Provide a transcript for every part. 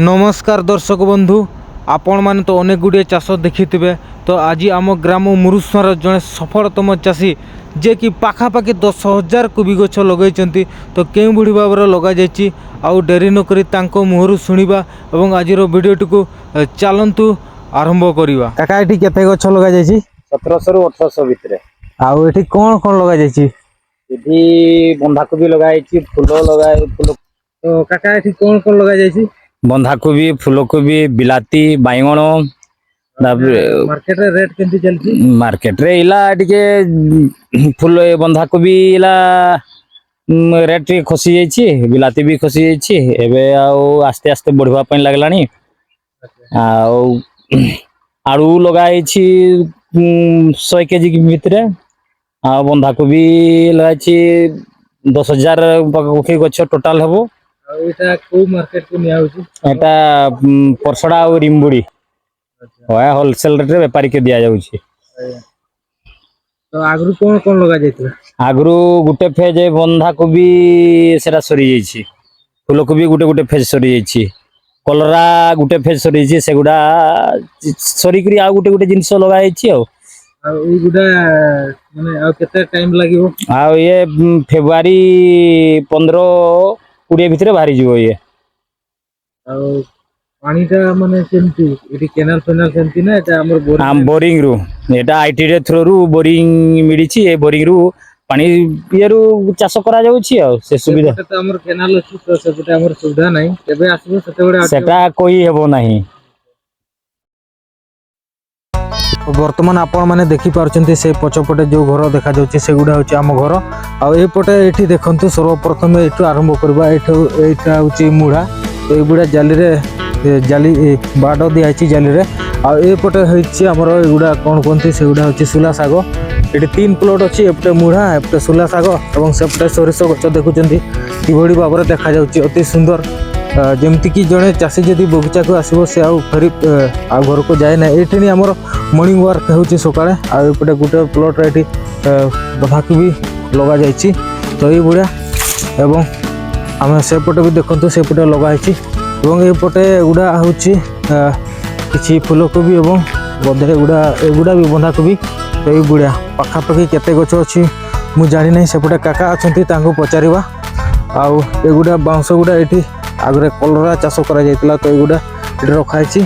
ନମସ୍କାର ଦର୍ଶକ ବନ୍ଧୁ, ଆପଣମାନେ ତ ଅନେକ ଗୁଡ଼ିଏ ଚାଷ ଦେଖିଥିବେ। ତ ଆଜି ଆମ ଗ୍ରାମ ମୁରୁସୁଆଁର ଜଣେ ସଫଳତମ ଚାଷୀ, ଯିଏକି ପାଖାପାଖି 10,000 କୋବି ଗଛ ଲଗାଇଛନ୍ତି। ତ କେଉଁଭଳି ଭାବରେ ଲଗାଯାଇଛି, ଆଉ ଡେରି ନକରି ତାଙ୍କ ମୁହଁରୁ ଶୁଣିବା ଏବଂ ଆଜିର ଭିଡ଼ିଓଟିକୁ ଚାଲନ୍ତୁ ଆରମ୍ଭ କରିବା। କାକା, ଏଠି କେତେ ଗଛ ଲଗାଯାଇଛି? 1700ରୁ 1800 ଭିତରେ। ଆଉ ଏଠି କ'ଣ କ'ଣ ଲଗାଯାଇଛି? ଏଠି ବନ୍ଧାକୋବି ଲଗା ହେଇଛି, ଫୁଲ ଲଗା ଫୁଲ। ତ କାକା, ଏଠି କ'ଣ କ'ଣ ଲଗାଯାଇଛି? ବନ୍ଧାକୋବି, ଫୁଲକୋବି, ବିଲାତି, ବାଇଗଣ, ତାପରେ ମାର୍କେଟରେ ରେଟ୍ କେମିତି ଚାଲିଛି? ମାର୍କେଟରେ ଏଇଲା ଟିକେ ଫୁଲ ଏ ବନ୍ଧାକୋବି ଏଇଲା ରେଟ୍ ଟିକେ ଖସି ଯାଇଛି, ବିଲାତି ବି ଖସି ଯାଇଛି। ଏବେ ଆଉ ଆସ୍ତେ ଆସ୍ତେ ବଢିବା ପାଇଁ ଲାଗିଲାଣି। ଆଉ ଆଳୁ ଲଗା ହେଇଛି 100 କେଜି ଭିତରେ, ଆଉ ବନ୍ଧାକୋବି ଲଗାଇଛି 10,000 ପାଖାପାଖି ଗଛ ଟୋଟାଲ ହେବ। ଆଉ ଏଇଟା କୋଉ ମାର୍କେଟକୁ ନିଆହଉଛି? ଏଟା ପରସଡା ଆଉ ରିମ୍ବୁଡି ହୋଲସେଲ ରେଟରେ ବେପାରୀକି ଦିଆଯାଉଛି। ତ ଆଗରୁ କ'ଣ କ'ଣ ଲଗାଯାଇଥିଲା? ଆଗରୁ ଗୋଟେ ଫେଜ ବନ୍ଧାକୋବି, ସେଟା ସରିଯାଇଛି। ଫୁଲକୋବି ଗୋଟେ ଗୋଟେ ଫେଜ ସରିଯାଇଛି। କଲରା ଗୋଟେ ଫେଜ ସରିଯାଇଛି। ସେଗୁଡା ସରିକରି ଆଉ ଗୋଟେ ଗୋଟେ ଜିନିଷ ଲଗା ହେଇଛି ଆଉ। ଆଉ ଏଇଗୁଡ଼ା ମାନେ ଆଉ କେତେ ଟାଇମ ଲାଗିବ? ଆଉ ଇଏ ଫେବୃଆରୀ 15-20 ଭିତରେ ବାହାରିଯିବ ଇଏ। ଆଉ ପାଣିଟା ମାନେ କେମିତି? ଏଠି କେନାଲ ଫେନାଲ ସେମିତି ନା ଏଟା ଆମର ବୋରିଂ? ଆମ ବୋରିଂ ରୁ, ଏଟା ଆଇଟିଡି ଥ୍ରୋରୁ ବୋରିଂ ମିଳିଛି। ଏ ବୋରିଂ ରୁ ପାଣି ଇଏରୁ ଚାଷ କରାଯାଉଛି ଆଉ ସେ ସୁବିଧା। ସେପଟେ ତ ଆମର କେନାଲ ଅଛି, ତ ସେପଟେ ଆମର ସୁବିଧା ନାହିଁ। କେବେ ଆସିବ ସେତେବେଳେ ଆଉ ଟିକେ- ସେଟା କହି ହେବ ନାହିଁ। ବର୍ତ୍ତମାନ ଆପଣମାନେ ଦେଖିପାରୁଛନ୍ତି, ସେ ପଛପଟେ ଯେଉଁ ଘର ଦେଖାଯାଉଛି ସେଗୁଡ଼ା ହେଉଛି ଆମ ଘର। ଆଉ ଏପଟେ ଏଇଠି ଦେଖନ୍ତୁ, ସର୍ବପ୍ରଥମେ ଏଇଠୁ ଆରମ୍ଭ କରିବା। ଏଇଠୁ ଏଇଟା ହେଉଛି ମୁଢା। ଏଇଗୁଡ଼ା ଜାଲିରେ ଜାଲି ବାଡ଼ ଦିଆହେଇଛି ଜାଲିରେ। ଆଉ ଏପଟେ ହେଇଛି ଆମର ଏଗୁଡ଼ା କ'ଣ କୁହନ୍ତି, ସେଗୁଡ଼ା ହେଉଛି ସୁଲା ଶାଗ। ଏଠି ତିନି ପ୍ଲଟ୍ ଅଛି। ଏପଟେ ମୁଢା, ଏପଟେ ସୁଲା ଶାଗ ଏବଂ ସେପଟେ ସୋରିଷ ଗଛ। ଦେଖୁଛନ୍ତି କିଭଳି ଭାବରେ ଦେଖାଯାଉଛି, ଅତି ସୁନ୍ଦର। ଯେମିତିକି ଜଣେ ଚାଷୀ ଯଦି ବଗିଚାକୁ ଆସିବ, ସେ ଆଉ ଫେରି ଆଉ ଘରକୁ ଯାଏ ନାହିଁ। ଏଇଠି ଆମର ମର୍ଣ୍ଣିଂ ୱାର୍କ ହେଉଛି ସକାଳେ। ଆଉ ଏପଟେ ଗୋଟେ ପ୍ଲଟ୍ରେ ଏଠି ବନ୍ଧାକୋବି ଲଗାଯାଇଛି। ତ ଏଇଭଳିଆ ଏବଂ ଆମେ ସେପଟେ ବି ଦେଖନ୍ତୁ, ସେପଟେ ଲଗା ହେଇଛି ଏବଂ ଏପଟେ ଏଗୁଡ଼ା ହେଉଛି କିଛି ଫୁଲକୋବି ଏବଂ ବୋଧେ ଏଗୁଡ଼ା ବି ବନ୍ଧାକୋବି। ତ ଏଇଭଳିଆ ପାଖାପାଖି କେତେ ଗଛ ଅଛି ମୁଁ ଜାଣିନାହିଁ। ସେପଟେ କାକା ଅଛନ୍ତି, ତାଙ୍କୁ ପଚାରିବା। ଆଉ ଏଗୁଡ଼ା ବାଉଁଶ ଗୁଡ଼ା ଏଠି ଆଗରେ କଲରା ଚାଷ କରାଯାଇଥିଲା, ତ ଏଗୁଡ଼ା ଏଠି ରଖାହେଇଛି।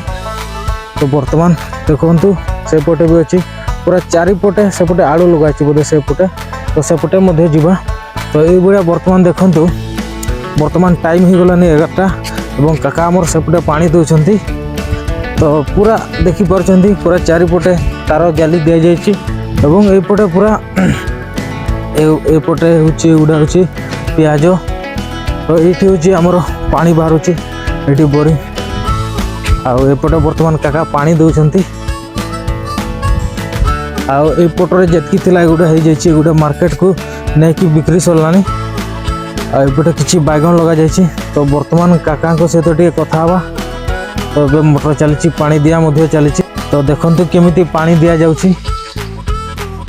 ତ ବର୍ତ୍ତମାନ ଦେଖନ୍ତୁ, ସେପଟେ ବି ଅଛି, ପୁରା ଚାରିପଟେ। ସେପଟେ ଆଳୁ ଲଗାହେଇଛି ବୋଧେ ସେପଟେ, ତ ସେପଟେ ମଧ୍ୟ ଯିବା। ତ ଏଇଭଳିଆ ବର୍ତ୍ତମାନ ଦେଖନ୍ତୁ, ବର୍ତ୍ତମାନ ଟାଇମ୍ ହେଇଗଲାନି 11ଟା ଏବଂ କାକା ଆମର ସେପଟେ ପାଣି ଦେଉଛନ୍ତି। ତ ପୁରା ଦେଖିପାରୁଛନ୍ତି, ପୁରା ଚାରିପଟେ ତାର ଜାଲି ଦିଆଯାଇଛି ଏବଂ ଏଇପଟେ ପୁରା ଏପଟେ ହେଉଛି, ଏଗୁଡ଼ା ହେଉଛି ପିଆଜ। ତ ଏଇଠି ହେଉଛି ଆମର ପାଣି ବାହାରୁଛି ଏଠି ବୋରିଂ। ଆଉ ଏପଟେ ବର୍ତ୍ତମାନ କାକା ପାଣି ଦେଉଛନ୍ତି। ଆଉ ଏପଟରେ ଯେତିକି ଥିଲା ଏଗୁଡ଼ା ହେଇଯାଇଛି, ଏଗୁଡ଼ା ମାର୍କେଟକୁ ନେଇକି ବିକ୍ରି ସରିଲାଣି। ଆଉ ଏପଟେ କିଛି ବାଇଗଣ ଲଗାଯାଇଛି। ତ ବର୍ତ୍ତମାନ କାକାଙ୍କ ସହିତ ଟିକେ କଥା ହେବା। ତ ଏବେ ମୋଟର ଚାଲିଛି, ପାଣି ଦିଆ ମଧ୍ୟ ଚାଲିଛି। ତ ଦେଖନ୍ତୁ କେମିତି ପାଣି ଦିଆଯାଉଛି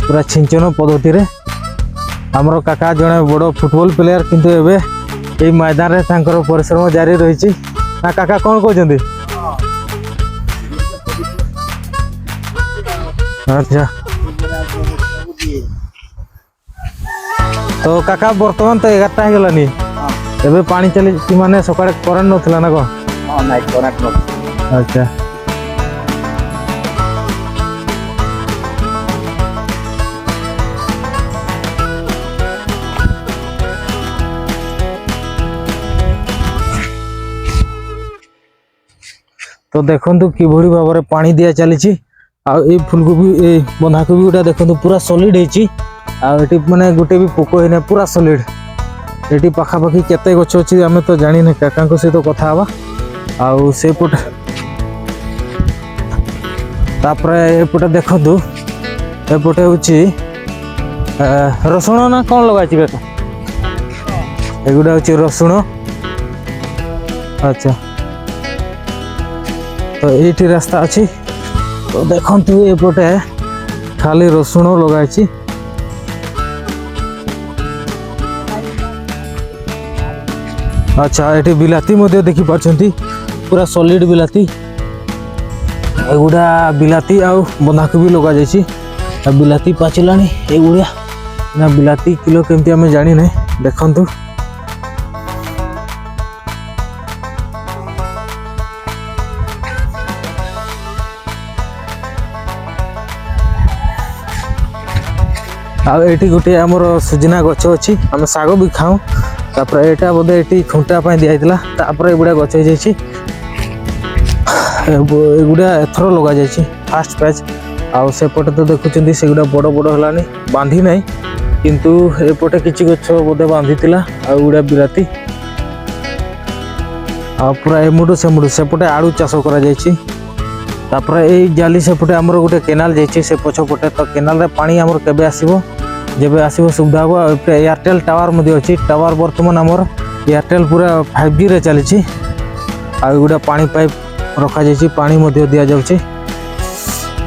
ପୁରା ଛିଞ୍ଚନ ପଦ୍ଧତିରେ। ଆମର କାକା ଜଣେ ବଡ଼ ଫୁଟବଲ ପ୍ଲେୟାର, କିନ୍ତୁ ଏବେ ଏଇ ମଇଦାନରେ ତାଙ୍କର ପରିଶ୍ରମ ଜାରି ରହିଛି ନା କାକା, କ'ଣ କହୁଛନ୍ତି? ଆଚ୍ଛା, ତ କାକା, ବର୍ତ୍ତମାନ ତ 11ଟା ହେଇଗଲାନି, ଏବେ ପାଣି ଚାଲିଛି, ମାନେ ସକାଳେ କରେଣ୍ଟ ନଥିଲା ନା କ'ଣ? ହଁ, ନାଇଁ, କରେଣ୍ଟ ନଥିଲା। ଆଚ୍ଛା। ତ ଦେଖନ୍ତୁ କିଭଳି ଭାବରେ ପାଣି ଦିଆ ଚାଲିଛି। ଆଉ ଏଇ ଫୁଲକୋବି, ଏଇ ବନ୍ଧାକୋବି ଗୁଡ଼ା ଦେଖନ୍ତୁ, ପୁରା ସଲିଡ୍ ହେଇଛି। ଆଉ ଏଠି ମାନେ ଗୋଟେ ବି ପୋକ ହେଇନାହିଁ, ପୁରା ସଲିଡ୍। ଏଠି ପାଖାପାଖି କେତେ ଗଛ ଅଛି ଆମେ ତ ଜାଣିନେ, କାକାଙ୍କ ସହିତ କଥା ହେବା। ଆଉ ସେପଟେ ତାପରେ ଏପଟେ ଦେଖନ୍ତୁ, ଏପଟେ ହେଉଛି ରସୁଣ ନା କ'ଣ ଲଗାଇଛି କାକା? ଏଗୁଡ଼ା ହେଉଛି ରସୁଣ। ଆଚ୍ଛା, ତ ଏଇଠି ରାସ୍ତା ଅଛି। ତ ଦେଖନ୍ତୁ, ଏପଟେ ଖାଲି ରସୁଣ ଲଗାଇଛି। ଆଚ୍ଛା, ଏଠି ବିଲାତି ମଧ୍ୟ ଦେଖିପାରୁଛନ୍ତି। ପୁରା ସଲିଡ୍ ବିଲାତି। ଏଗୁଡ଼ା ବିଲାତି ଆଉ ବନ୍ଧାକୋବି ଲଗାଯାଇଛି। ଆଉ ବିଲାତି ପାଚିଲାଣି ଏଗୁଡ଼ା ନା। ବିଲାତି କିଲୋ କେମିତି ଆମେ ଜାଣିନେ। ଦେଖନ୍ତୁ, ଆଉ ଏଇଠି ଗୋଟିଏ ଆମର ସୁଜନା ଗଛ ଅଛି, ଆମେ ଶାଗ ବି ଖାଉ। ତାପରେ ଏଇଟା ବୋଧେ ଏଠି ଖୁଣ୍ଟା ପାଇଁ ଦିଆହେଇଥିଲା। ତାପରେ ଏଗୁଡ଼ା ଗଛ ହେଇଯାଇଛି। ଏଗୁଡ଼ା ଏଥର ଲଗାଯାଇଛି ଫାଷ୍ଟ ବ୍ୟାଚ୍। ଆଉ ସେପଟେ ତ ଦେଖୁଛନ୍ତି, ସେଗୁଡ଼ା ବଡ଼ ବଡ଼ ହେଲାଣି, ବାନ୍ଧି ନାହିଁ। କିନ୍ତୁ ଏପଟେ କିଛି ଗଛ ବୋଧେ ବାନ୍ଧିଥିଲା। ଆଉ ଏଗୁଡ଼ା ବିଲାତି। ଆଉ ପୁରା ଏମୁଣ୍ଡୁ ସେମୁଣ୍ଡୁ ସେପଟେ ଆଳୁ ଚାଷ କରାଯାଇଛି। ତାପରେ ଏଇ ଜାଲି ସେପଟେ ଆମର ଗୋଟେ କେନାଲ ଯାଇଛି ସେ ପଛପଟେ। ତ କେନାଲରେ ପାଣି ଆମର କେବେ ଆସିବ, ଯେବେ ଆସିବ ସୁବିଧା ହେବ। ଆଉ ଏପଟେ ଏୟାରଟେଲ୍ ଟାୱାର ମଧ୍ୟ ଅଛି। ଟାୱାର ବର୍ତ୍ତମାନ ଆମର ଏୟାରଟେଲ୍ ପୁରା 5Gରେ ଚାଲିଛି। ଆଉ ଏଗୁଡ଼ା ପାଣି ପାଇପ୍ ରଖାଯାଇଛି, ପାଣି ମଧ୍ୟ ଦିଆଯାଉଛି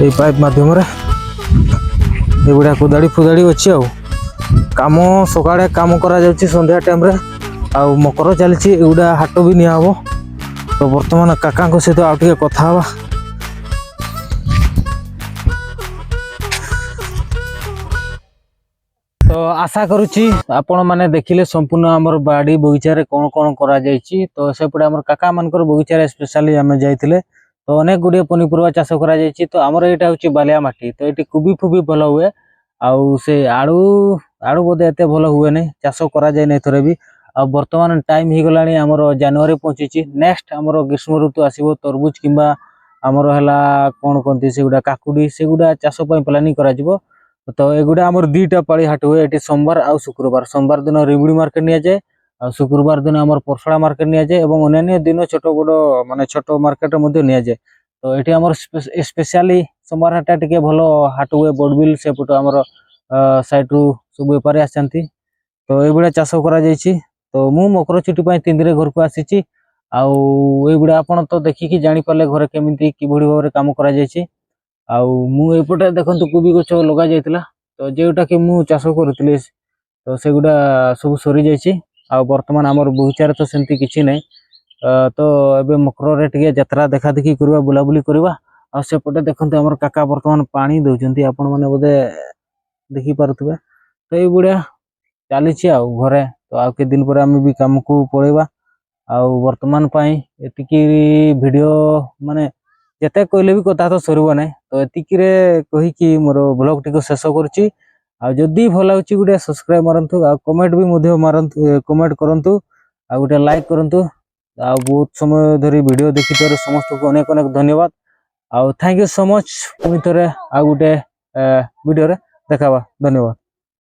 ଏଇ ପାଇପ୍ ମାଧ୍ୟମରେ। ଏଗୁଡ଼ା କୋଦାଳି ଫୁଦାଳି ଅଛି। ଆଉ କାମ ସକାଳେ କାମ କରାଯାଉଛି, ସନ୍ଧ୍ୟା ଟାଇମ୍ରେ ଆଉ ମକର ଚାଲିଛି, ଏଗୁଡ଼ା ହାଟ ବି ନିଆହବ। ତ ବର୍ତ୍ତମାନ କାକାଙ୍କ ସହିତ ଆଉ ଟିକେ କଥା ହେବା। ତ ଆଶା କରୁଛି ଆପଣମାନେ ଦେଖିଲେ ସମ୍ପୂର୍ଣ୍ଣ ଆମର ବାଡ଼ି ବଗିଚାରେ କ'ଣ କ'ଣ କରାଯାଇଛି। ତ ସେପଟେ ଆମର କାକା ମାନଙ୍କର ବଗିଚାରେ ସ୍ପେଶାଲି ଆମେ ଯାଇଥିଲେ, ତ ଅନେକ ଗୁଡ଼ିଏ ପନିପରିବା ଚାଷ କରାଯାଇଛି। ତ ଆମର ଏଇଟା ହେଉଛି ବାଲିଆ ମାଟି, ତ ଏଇଠି କୋବି ଫୁବି ଭଲ ହୁଏ। ଆଉ ସେ ଆଳୁ ବୋଧେ ଏତେ ଭଲ ହୁଏନି, ଚାଷ କରାଯାଏ ନାହିଁ ଥରେ ବି। ଆଉ ବର୍ତ୍ତମାନ ଟାଇମ୍ ହେଇଗଲାଣି ଆମର ଜାନୁଆରୀ ପହଞ୍ଚିଛି। ନେକ୍ସଟ ଆମର ଗ୍ରୀଷ୍ମ ଋତୁ ଆସିବ, ତରଭୁଜ କିମ୍ବା ଆମର ହେଲା କ'ଣ କହନ୍ତି ସେଗୁଡ଼ା, କାକୁଡ଼ି, ସେଗୁଡ଼ା ଚାଷ ପାଇଁ ପ୍ଲାନିଂ କରାଯିବ। ତ ଏଗୁଡ଼ା ଆମର 2ଟା ପାଳି ହାଟ ହୁଏ ଏଠି, ସୋମବାର ଆଉ ଶୁକ୍ରବାର। ସୋମବାର ଦିନ ରିବୁଡ଼ି ମାର୍କେଟ ନିଆଯାଏ ଆଉ ଶୁକ୍ରବାର ଦିନ ଆମର ପରସଳା ମାର୍କେଟ ନିଆଯାଏ ଏବଂ ଅନ୍ୟାନ୍ୟ ଦିନ ଛୋଟ ବଡ଼ ମାନେ ଛୋଟ ମାର୍କେଟରେ ମଧ୍ୟ ନିଆଯାଏ। ତ ଏଠି ଆମର ସ୍ପେଶାଲି ସୋମବାର ହାଟଟା ଟିକେ ଭଲ ହାଟ ହୁଏ। ବଡ଼ବିଲ ସେପଟୁ ଆମର ସାଇଡ଼ରୁ ସବୁ ବେପାରୀ ଆସିଛନ୍ତି। ତ ଏଇଭଳିଆ ଚାଷ କରାଯାଇଛି। ତ ମୁଁ ମକର ଛୁଟି ପାଇଁ 3 ଦିନ ଘରକୁ ଆସିଛି। ଆଉ ଏଇଗୁଡ଼ା ଆପଣ ତ ଦେଖିକି ଜାଣିପାରିଲେ ଘରେ କେମିତି କିଭଳି ଭାବରେ କାମ କରାଯାଇଛି। ଆଉ ମୁଁ ଏପଟେ ଦେଖନ୍ତୁ, କୋବି ଗଛ ଲଗା ଯାଇଥିଲା, ତ ଯେଉଁଟାକି ମୁଁ ଚାଷ କରୁଥିଲି, ତ ସେଗୁଡ଼ା ସବୁ ସରିଯାଇଛି। ଆଉ ବର୍ତ୍ତମାନ ଆମର ବଗିଚାରେ ତ ସେମିତି କିଛି ନାହିଁ। ତ ଏବେ ମକରରେ ଟିକେ ଯାତ୍ରା ଦେଖା ଦେଖି କରିବା, ବୁଲାବୁଲି କରିବା। ଆଉ ସେପଟେ ଦେଖନ୍ତୁ, ଆମର କାକା ବର୍ତ୍ତମାନ ପାଣି ଦଉଛନ୍ତି, ଆପଣମାନେ ବୋଧେ ଦେଖିପାରୁଥିବେ। ତ ଏଇଭଳିଆ ଚାଲିଛି ଆଉ ଘରେ। ତ ଆଉ କେତେ ଦିନ ପରେ ଆମେ ବି କାମକୁ ପଳେଇବା। ଆଉ ବର୍ତ୍ତମାନ ପାଇଁ ଏତିକି ଭିଡ଼ିଓ, ମାନେ ଯେତେ କହିଲେ ବି କଥା ତ ସରିବ ନାହିଁ। ତ ଏତିକିରେ କହିକି ମୋର ବ୍ଲଗଟିକୁ ଶେଷ କରୁଛି। ଆଉ ଯଦି ଭଲ ଲାଗୁଛି, ଗୋଟେ ସବସ୍କ୍ରାଇବ ମାରନ୍ତୁ ଆଉ କମେଣ୍ଟ ବି ମଧ୍ୟ ମାରନ୍ତୁ, କମେଣ୍ଟ କରନ୍ତୁ ଆଉ ଗୋଟେ ଲାଇକ୍ କରନ୍ତୁ। ଆଉ ବହୁତ ସମୟ ଧରି ଭିଡ଼ିଓ ଦେଖିଥିବାରୁ ସମସ୍ତଙ୍କୁ ଅନେକ ଅନେକ ଧନ୍ୟବାଦ ଆଉ thank you so much. ପୁଣି ଥରେ ଆଉ ଗୋଟେ ଭିଡ଼ିଓରେ ଦେଖାବା। ଧନ୍ୟବାଦ।